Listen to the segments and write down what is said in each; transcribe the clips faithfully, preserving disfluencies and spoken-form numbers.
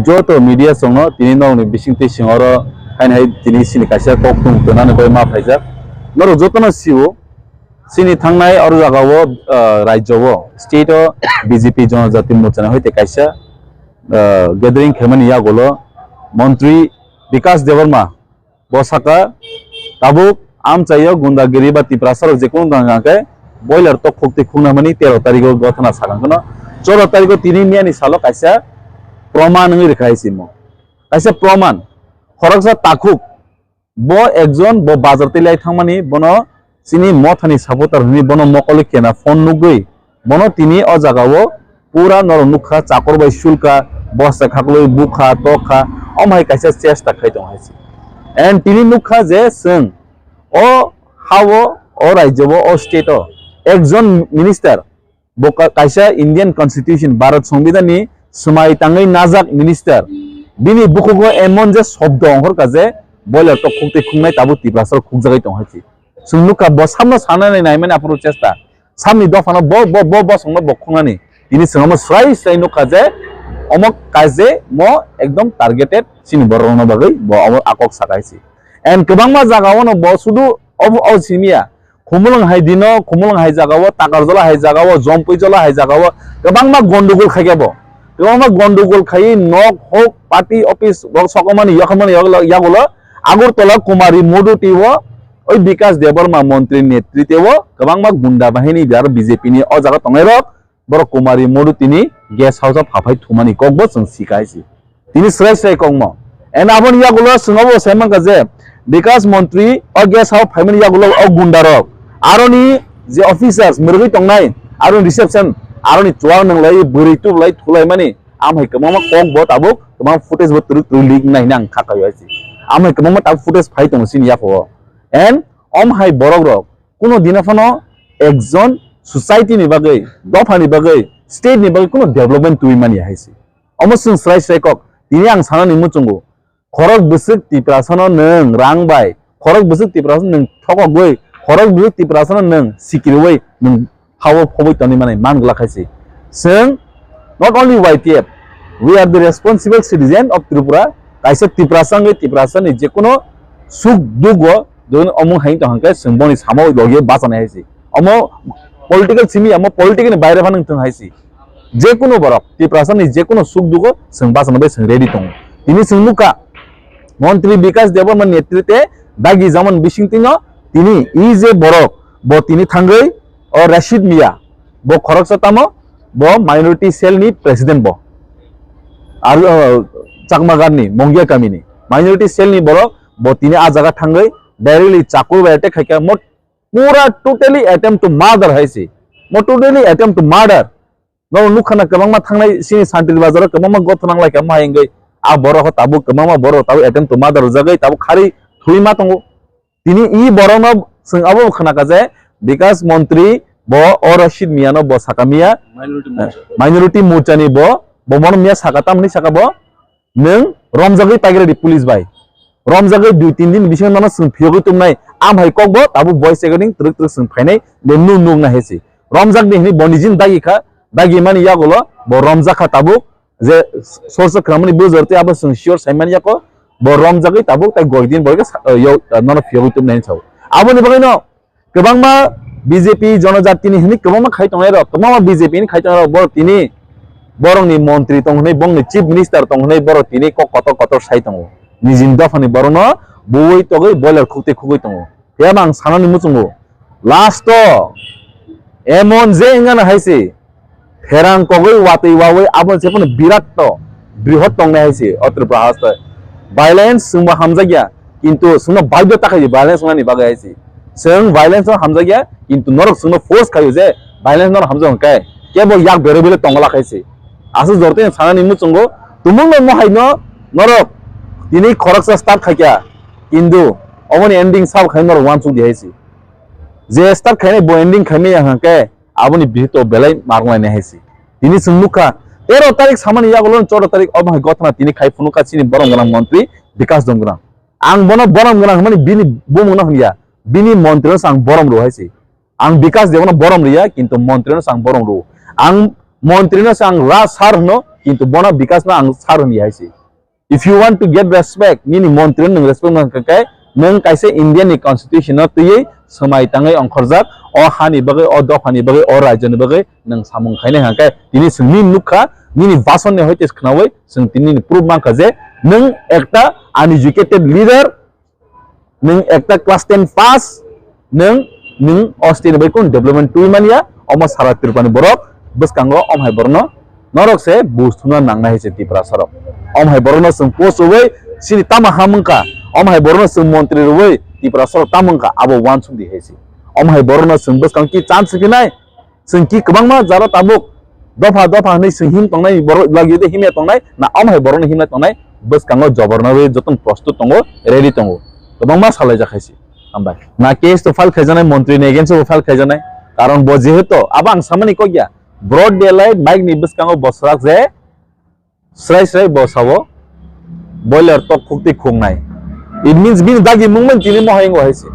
Joto media songno tini nokni bisingtwi sing oro haino hai tini sini kaisa kok tung tonani bai ma phaijak. Norok jotono sio, sini thangnai oro jagao, ah, rajyo o, state o B J P Jonojati Morcha ni hoite kaisa, ah, gathering khaimani yagulo montri Bikash Debbarma bo saka, tabuk amchaio gundagiri ba Tiprasa rok jekunu tang khe boiler tok khukti khukna mani tero tarigo gothana sakang kheno, choro tarigo tini miyani salo kaisa proman wngwi rwkha hai simo. Kaisa proman, khoroksa takhuk, bo ekjon bo bazar twi lai thangmani, bono chini mothani supporter hwnwi bono mokol kena phone nugwi, bono tini o jagao pura norok nukha, chakur bai sulka, bosta khaklwi bukha tokha, omo hai kaisa chesta khai tongo hai se. And tini nukha je chwng o hao, o rajyo o, o state o ekjon minister, bo ka-, kaisa Indian Constitution, Bharat Songbidan ni swmai tangwi najak minister, bini bukhugo emon je shobdo ongkhorkha je boiler tok khukti khuknai tabuk Tiprasa rok khukjagwi tong hai se. Chwng nukha bo samno sanani naimani aphuru chesta. Samni dophano bo, bo, bo, bosongno bo khungnani. Tini chwng omo swrai swrai nukha je omo kaje mo ekdom targeted chini borokno bagwi bo omo akok saka hai se. And kwbangma jagao no bo sudu obo, o simiya. Khumulwng hai dino, Khumulwng hai jagao, Takarjola hai jagao, Jompuijola hai jagao kwbangma gondogol khaikhe bo. Kwbangma gondogol khaiwi nok hok, party office rok sokomani, yokhomani yagulo Agartala Kumari Moduti o Oi Bikash Debbarma montri netrite o kwbangma gunda bahini aro B J P ni o jaga tongnai rok, borok Kumari Moduti ni guest house o phaphai thumani kok bo chwng sika hai se. Tini swrai swrai kokmo. And aboni yagulo chwng obo sai mankha je Bikash montri o guest house phaimani yagulo o gunda rok aroni je officers mwrwgwi tongnai, aroni reception, aroni chuwak nwnglai bwrwi tublai thulaimani, amhai kwbangma kok bo tabuk kwbangma footage bo twrwk twrwk leak wngnai hwnwi ang kha kaio hai se. Amhai kwbangma tabuk footage phai tongo chini yaphao. And om hai borok rok kuno dina phano ekjon society ni bagwi, dopha ni bagwi, state ni bagwi kuno development twi mani hai se. Omo chwng swrai swrai kok. Tini ang sanani muchungo, khorok bwswk Tiprasa no nwng rang bai, khorok bwswk Tiprasa no nwng thokogwi, khorok bwswk Tiprasa no nwng sikirwi nwng hao phobwi tongwi mani man glak hai se. Chwng not only Y T F, we are the responsible citizen of Tripura. Kaisa Tiprasa wngwi Tiprasa ni jekunu suk duk o joto omung hai tong hwnkhe chwng boni samo logi bachana hai se. Omo political simi, omo political ni baire phano wng thung hai se. Jekunu borok Tiprasa ni jekunu suk duk o chwng bachana bai chwng ready tongo. Tini chwng nukha Montri Bikash Debbarma netrite dagi jaman bisingtwi no tini e je borok bo tini thangwi o Rashid Mia, bo khoroksa tamo, bo minority cell ni president bo. Ar, uh, Chakmagarh ni Mongia kami ni minority cell ni borok bo tini a jaga thangwi directly chakur bai attack khaikha, mo pura totally attempt to murder hai se, mo totally attempt to murder. No nukha na kwbangma thangnai sini Santri Bazar o kwbangma gothona wnglaikha, mo hai wngwi a borok ho tabuk kwbangma borok tabuk attempt to murder rwjagwi tabuk khari thwi ma tongo. Tini i borokno chwng abo khna kha je Bikash Montri bo o Rashid Mia no bo saka Mia, minority Morcha, minority Morcha ni bo, bo bono Mia saka tamni saka bo nwng romjagwi paigre di police bai. Romjagwi dui tin din bisingo nono chwng phiyogwi tumnai. Am hai kok bo tabuk voice recording twrwk twrwk chwng phainai de nwng nwng na hesi. Romjak di hini bo nijin dagi kha, dagi mani yagulo bo romjak kha tabuk. Je source khramani bujor tei abo chwng sure sai man yako, bo romjagwi tabuk tai goi din bo khe sa-, yo, nono phiyogwi tum nai sao. Aboni bagwi no kwbangma B J P jonojatini hwnwi kwbangma khai tongnai rok, kwbangma B J P ni khai tongnai rok, borok tini borokni montri tong hwnwi, bongni chief minister tong hwnwi borok tini kok kotor kotor sai tongo. Nijini dophani borokno buwi togwi boiler khukti khugwi tongo. Phiya ba ang sanani muchungo, last o emon je wngano hai se, pherang kogwi watwi wawi abo se phano birat to, brihot tongnai hai se o Tripura haste. Violence chwngbo hamjakya, kintu chwngno baidhyo ta khaidi violence wngnani bagwi hai se. Chwng violence no hamjakya, kintu norok chwngno force khaio je violence no hamjak hwnkhe kebo yak berwi bile tongla khai se. Aswk jortoi sanani muchungo, tumungno mohai no norok tini khoroksa start khaikya, kintu oboni ending sabo khai norok uansuk di hai se. Je start khainai bo ending khaimaya hwnkhe aboni bihikto belai marwng lainai hai se. Tini chwng nukha tero tarik samani yagulo choudo tarik obo hai gothana tini khai phunukha chini borom gwnang montri Bikash Donggram. Ang bono borom gwnang hwnmani bini bumungno hwnya, bini montrino se ang borom rw hai se. Ang Bikas Debano borom riya, kintu montri no se ang borom rwo. Ang montri no se ang ra sir hwno, kintu bono Bikas no ang sir hwnwi hai se. If you want to get respect, nini montri no nwng respect no hwnkhe, nwng kaisa India ni constitution no twiwi swmai tangwi ongkhorjak, o hani bagwi, o dopha ni bagwi, o rajya ni bagwi nwng samung khainai hwnkhe, tini chwng nini nukha, nini bason ni hoite khnawi chwng tini nini proof mankha je nwng ekta uneducated leader, nwng ekta class ten pass, nwng, nwng o state ni bai kunu development twi manya, omo sara Tripura ni borok bwskango om hai borokno norok se buj thumna nangnai hai se Tiprasa rok. Om hai borokno chwng post rwui chini tamo ham wngkha, om hai borokno chwng montri rwui Tiprasa rok tamo wngkha abo uansuk di hai se. Om hai borokno chwng bwskang ki chance rwphinai, chwng ki kwbangma jara tabuk dopha dopha hwnwi chwng him tongnai, borok lagi de himya tongnai, na om hai borokno himna tongnai, bwskango joborno rwi jotono prostut tongo, ready tongo. Kwbangma salaijak hai se. Hambai. Na case to file khaijaknai, montri ni against o file khaijaknai. Karon bo jehetu, abo ang samani kok ya. Broad daylight, mic ni bwskango bo swrak je, srai srai bo sabo, boiler tok khuk twi khuknai. It means bini dagi mung bai tini mohai wngo hai se.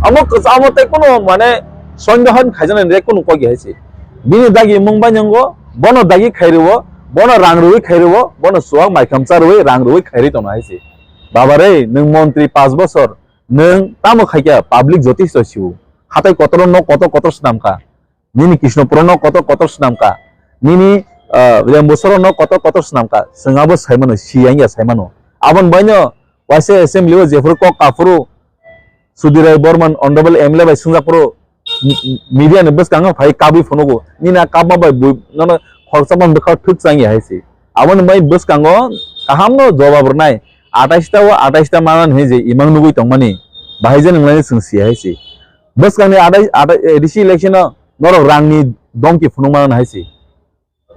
Amo kwchamo tei kunu mane sondeho khaijana re kunu kok ya hai se. Bini dagi mung bai wngo, bono dagi khai rwo, bono rang rwi khai rwo, bono chuwak maikam cha rwi rang rwi khai rwi tongna hai se. Baba re, nwng montri panch bosor, nwng tamo khai kha public jotisto siwo. Hatai kotor no kotor kotor swnam kha. Nini Krishnapura no kotor kotor swnam kha. Nini, ah, Rembusoro no kotor kotor swnam kha. Chwng abo sai mano, siyang ya sai mano. Aboni baino waisa assembly o jephuru kok kaphuru Sudhir Rai Borman honorable M L A bai swngjak phuru m-, m-, media ni bwskango phai kabwi phunugo. Nini a kabma bai bui nono khoroksa man bwkha thwk chang ya hai se. Aboni bai bwskango kaham no jawab rwnai. Atais ta o atais ta manan hinwi je imang nugwi tongmani. Bahai je nwnglai chwng siya hai se. Bwskangni adai, adai, A D C election o norok rangni domki phunukmano hai se.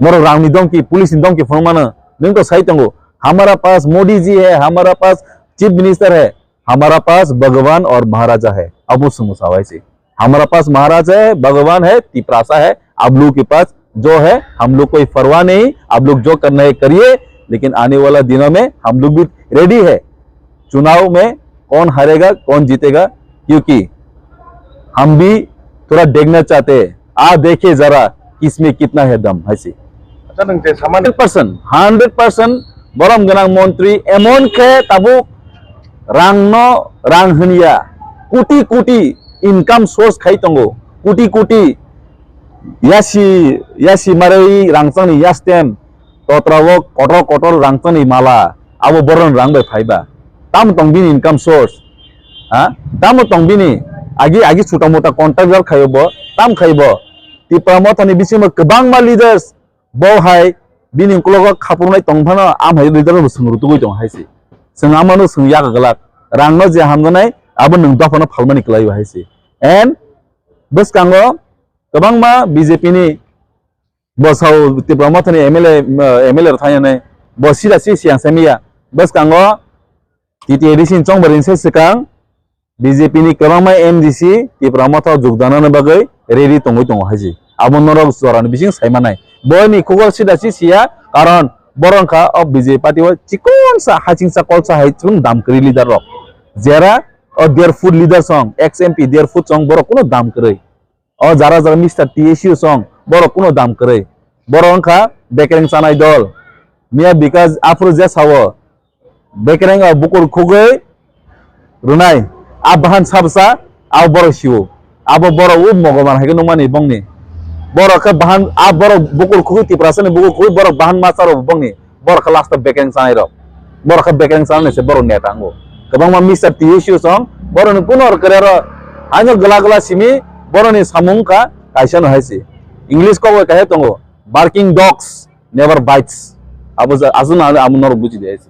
Norok rangni domki, police ni domki phunukmano. Nwng to sai tongo, "Hamara paas Modi ji hai, hamara paas Chief Minister hai, hamara paas Bhagwan aur Maharaja hai." Abo swngmung sao hai se. "Hamara paas Maharaja hai, Bhagwan hai, Tiprasa hai, aap log ke paas jo hai, hum log koi parwah nahi, aap log jo karna hai kariye, lekin aane wala dino mein hum log bhi ready hai." चुनाव में कौन हारेगा, कौन जीतेगा, क्योंकि हम भी थोड़ा देखना चाहते हैं। आ देखिए जरा, किसमें कितना है दम, hai se. Acha, nwng je samani hundred percent, hundred percent borom gwnang montri emon khe tabuk rang no, rang hwnya, koti koti income source khai tongo, koti koti yasi, yasi marai rangchakni yastem, totra o kotor kotor rangchakni mala, abo borok rang bai phaiba. Tamo tong bini income source? Ha? Tamo tong bini? Agi, agi chuta muta contractor khaio bo, tam khai bo. Tipra Mothani bisingo kwbangma leaders bo hai bini uklogo khapurunai tong phano, am hai leader bo swng rutugwi tong hai se. Swng amano swng yak glak. Rang no je hamjanai, abo nwng dophano phalmani kwlai hai se. And bwskango kwbangma B J P ni bo sao Tipra Mothani M L A, uh, M L A rok thangya nai, bo sida si siyang sai miya. Bwskango T T A D C ni chongba rin sai swkang B J P ni kwbangma M D C Tipra Motha jogdana ni bagwi ready tongwi tongo hai se. Abo norok jora ni bising sai manai. Bo ni khukor sida si siya, karon borok wngkha o B J P party o chikon sa haching sa kol sa hai chwng dam kwrwi leader rok. Jera o dear food leader song, ex M P dear food song borok kuno dam kwrwi. O jara jara Mister T S U song, borok kuno dam kwrwi. Borok wngkha bekereng chanai dol. Miya Bikas aphuru je sao, bekereng o bukur khugwi rwnai. A bahan sabsa, a borok siwo. Abo borok o mogoman hai khe nukmani bongni. Borok khe bahan, a borok bukur khugwi Tiprasani bukur khugwi borok bahan masa rw bongni. Borok khe last o bekereng chanai rok. Borok khe bekereng chanai se borok neta wngo. Kwbangma Mister T S U song, borok ni kuno rw kwrwi aro haino gwla gwla simi borok ni samung wngkha kaisa no hai se. English kok bai kaisa tongo, "Barking dogs never bites." Abo ja-, aswk no abo norok buji di hai se.